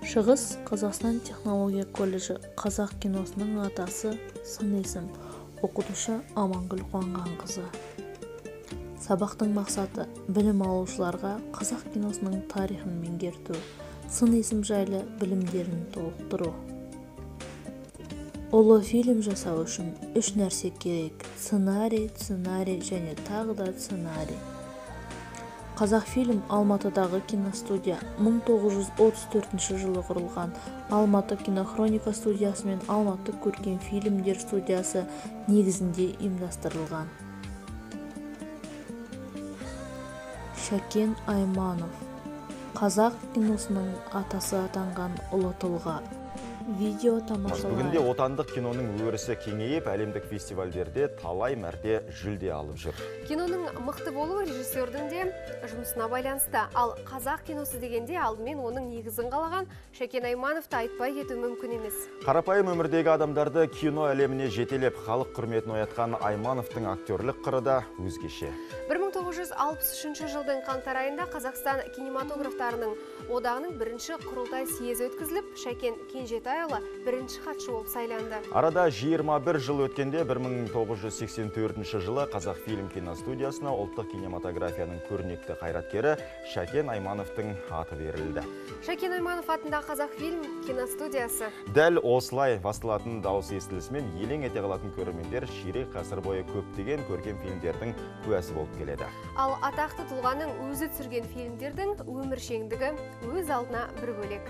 Шығыс Қазақстан технология колледжі. Қазақ киносының атасы, сын есім. Оқытушы Амангүл Қуанғанқызы. Сабақтың мақсаты: білім алушыларға қазақ киносының тарихын меңгерту, сын есім жайлы білімдерін толықтыру. Ұлы фильм жасау үшін үш нәрсе керек: сценарий, сценарий және тағы да сценарий. Қазақфильм Алматыдағы киностудия. 1934 жылы құрылған. Алматы кинохроника студиясы мен Алматы көркем фильмдер студиясы негізінде ұйымдастырылған. Шәкен Айманов қазақ киносының атасы атанған ұлы тұлға. Видео тамашалайық. Бүгінде отандық киноның өрісі кеңейіп, әлемдік фестивальдерде талай мәрте жүлде алып жүр. Киноның мықты болуы режиссердің де жұмысына байланысты. Ал қазақ киносы дегенде алдымен оның негізін қалаған Шәкен Аймановты айтпай кету мүмкін емес. Қарапайым өмірдегі адамдарды кино әлеміне жетелеп, халық құрметін оятқан Аймановтың актерлік қыры да өзгеше. 1963 жылдың қаңтар айында Қазақстан кинематографтарының одағының бірінші құрылтай съезі өткізіліп, Шәкен Кенжетайұлы бірінші хатшы болып сайланды. Арада 21 жыл өткенде 1984 жылы Қазақфильм киностудиясына ұлттық кинематографияның көрнекті қайраткері Шәкен Аймановтың аты берілді. Шәкен Айманов атындағы Қазақфильм киностудиясы. Дәл осылай басталатын дауыс естілісімен елең ете қалатын көрермендер ширек ғасыр бойы көптеген көркем фильмдердің куәсі болып келеді. Ал атақты тұлғаның өзі түсірген фильмдердің өміршеңдігі өз алдына бір бөлек.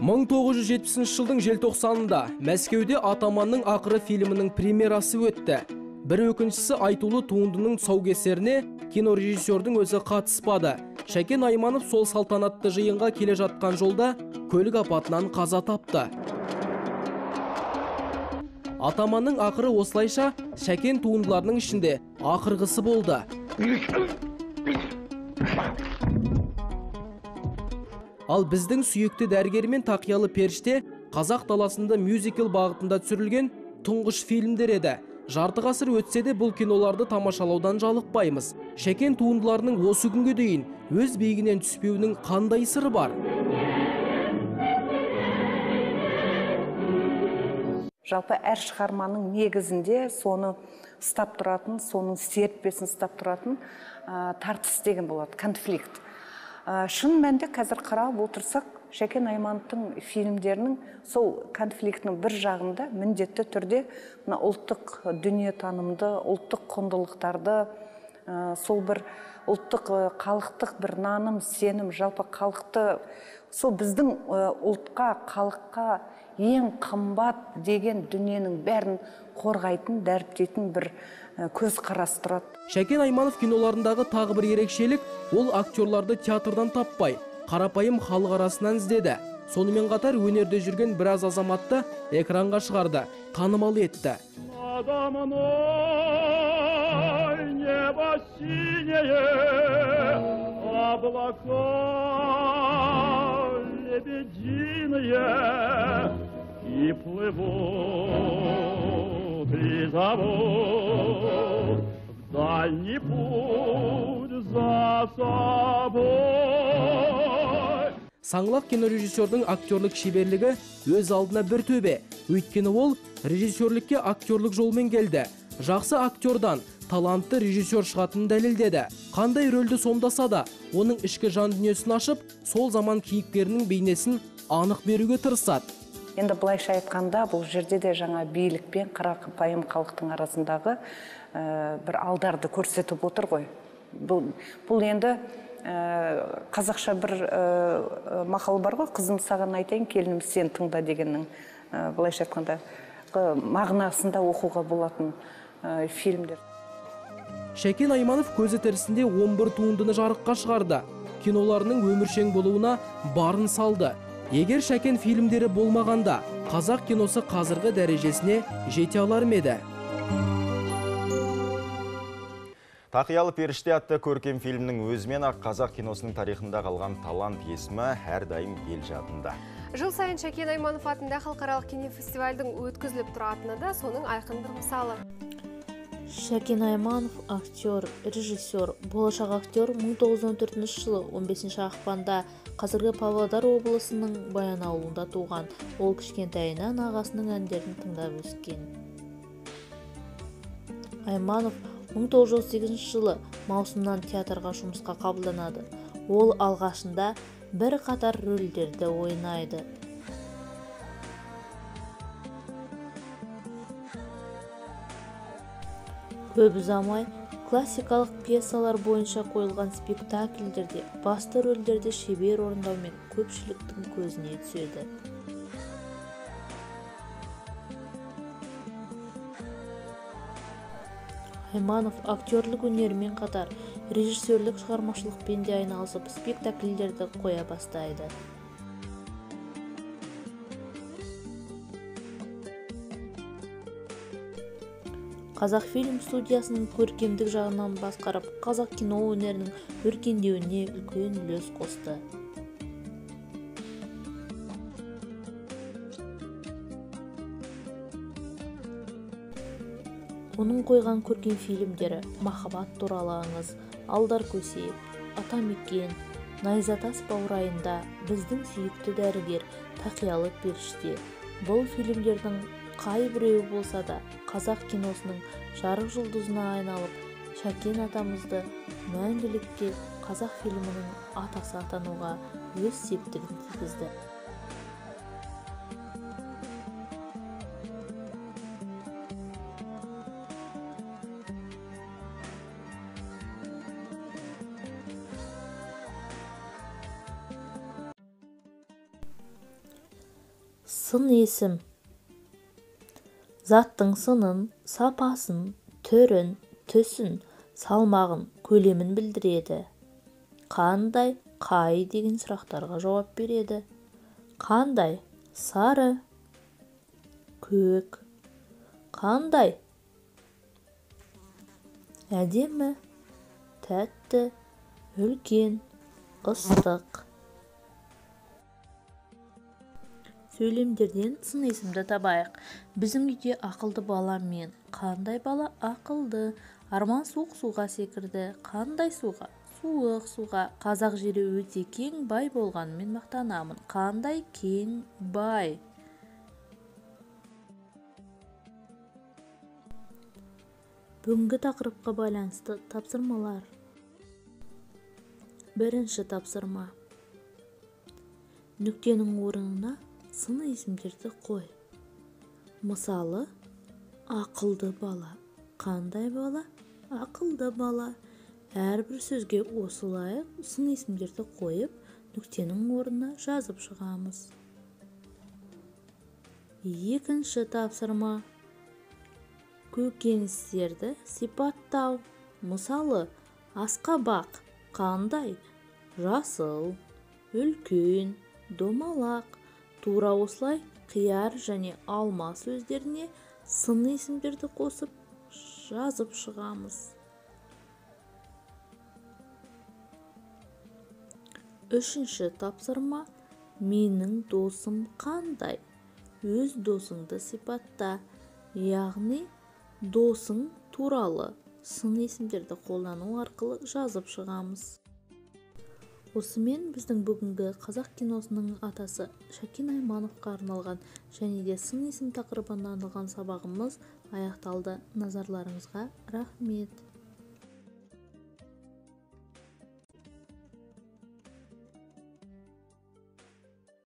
1970 жылдың желтоқсанында Мәскеуде Атаманның ақыры фильмінің премьерасы өтті. Бір өкініштісі, айтулы туындының тұсаукесеріне кинорежиссердің өзі қатыспады. Шәкен Айманов сол салтанатты жиынға келе жатқан жолда көлік апатынан қаза тапты. Атаманның ақыры осылайша Шәкен туындыларының ішінде ақырғысы болды. Ал біздің сүйікті дәрігер мен тақиялы періште қазақ даласында мюзикл бағытында түсірілген тұңғыш фильмдер еді. Жарты ғасыр өтсе де бұл киноларды тамашалаудан жалықпаймыз. Шәкен туындыларының осы күнге дейін өз биігінен түспеуінің қандай сыры бар? Жалпы әр шығарманың негізінде соны ұстап тұратын, соның серіппесін ұстап тұратын тартыс деген болады, конфликт. Шын мәнінде қазір қарап отырсақ, Шәкен Аймановтың фильмдерінің сол конфликтінің бір жағында міндетті түрде мына ұлттық дүниетанымды, ұлттық құндылықтарды, сол бір ұлттық халықтық бір наным, сенім, жалпы халықты, сол біздің ұлтқа, халыққа ең қымбат деген дүниенің бәрін қорғайтын, дәріптейтін бір көз қарастырады. Шәкен Айманов киноларындағы тағы бір ерекшелік, ол актерларды театрдан таппай, қарапайым халық арасынан іздеді. Сонымен қатар өнерде жүрген біраз азаматты экранға шығарды, танымал етті. Надо мной небо синее, облака лебединые и плывут, и зовут в дальний путь за собой. Саңлақ кинорежиссердің актерлік шеберлігі өз алдына бір төбе. Өйткені ол режиссерлікке актерлік жолмен келді. Жақсы актердан талантты режиссер шығатынын дәлелдеді. Қандай рөлді сомдаса да, оның ішкі жан дүниесін ашып, сол заман кейіпкерінің бейнесін анық беруге тырысады. Енді былайша айтқанда, бұл жерде де жаңа билік пен қарапайым халықтың арасындағы бір алдарды көрсетіп отыр ғой. Бұл енді қазақша бір мақал бар ғой, қызым саған айтайын, келінім сен тыңда дегеннің былайша айтқанда мағынасында оқуға болатын фильмдер. Шәкен Айманов көзі тірісінде 11 туындыны жарыққа шығарды. Киноларының өміршең болуына барын салды. Егер Шәкен фильмдері болмағанда, қазақ киносы қазіргі дәрежесіне жете алар ма еді? Тақиялы періште атты көркем фильмнің өзімен ақ қазақ киносының тарихында қалған талант есімі әрдайым ел жадында. Жыл сайын Шәкен Айманов атында халықаралық кинофестивальдің өткізіліп тұратыны да соның айқын бір мысалы. Шәкен Айманов актер, режиссер, болашақ актер 1914 жылы 15 ақпанда қазіргі Павлодар облысының Баянауылында туған. Ол кішкентайынан ағасының әндерін тыңдап өскен. Айманов 1938 жылы маусымнан театрға жұмысқа қабылданады. Ол алғашында бірқатар рөлдерді ойнайды. Көп ұзамай классикалық пьесалар бойынша қойылған спектакльдерде басты рөлдерді шебер орындаумен көпшіліктің көзіне түседі. Айманов актерлік өнерімен қатар режиссерлік шығармашылықпен де айналысып, спектакльдерді қоя бастайды. Қазақфильм студиясының көркемдік жағынан басқарып, қазақ кино өнерінің өркендеуіне үлкен үлес қосты. Оның қойған көркем фильмдері «Махаббат туралы аңыз», «Алдар көсе», «Атамекен», «Найзатас баурайында», «Біздің сүйікті дәрігер», «Тақиялы періште». Бұл фильмдердің қай біреуі болса да қазақ киносының жарық жұлдызына айналып, Шәкен атамызды мәңгілікке қазақ фильмінің атасы атануға өз септігін тигізді. Сын есім. Заттың сынын, сапасын, түрін, түсін, салмағын, көлемін білдіреді. Қандай, қай деген сұрақтарға жауап береді. Қандай? Сары, көк. Қандай? Әдемі, тәтті, үлкен, ыстық. Сөйлемдерден сын есімді табайық. Біздің үйде ақылды бала мен. Қандай бала? Ақылды. Арман суық суға секірді. Қандай суға? Суық суға. Қазақ жері өте кең, бай болғанымен мақтанамын. Қандай кең, бай? Бүгінгі тақырыпқа байланысты тапсырмалар. Бірінші тапсырма. Нүктенің орнына сын есімдерді қой. Мысалы, ақылды бала. Қандай бала? Ақылды бала. Әрбір сөзге осылай сын есімдерді қойып, нүктенің орнына жазып шығамыз. Екінші тапсырма. Көкөністерді сипаттау. Мысалы, асқабақ қандай? Жасыл, үлкен, домалақ. Тура осылай қияр және алма сөздеріне сын есімдерді қосып жазып шығамыз. Үшінші тапсырма. Менің досым қандай? Өз досыңды сипатта. Яғни досың туралы сын есімдерді қолдану арқылы жазып шығамыз. Осымен біздің бүгінгі қазақ киносының атасы Шәкен Аймановқа арналған және де сын есім тақырыбына арналған сабағымыз аяқталды. Назарларыңызға рахмет.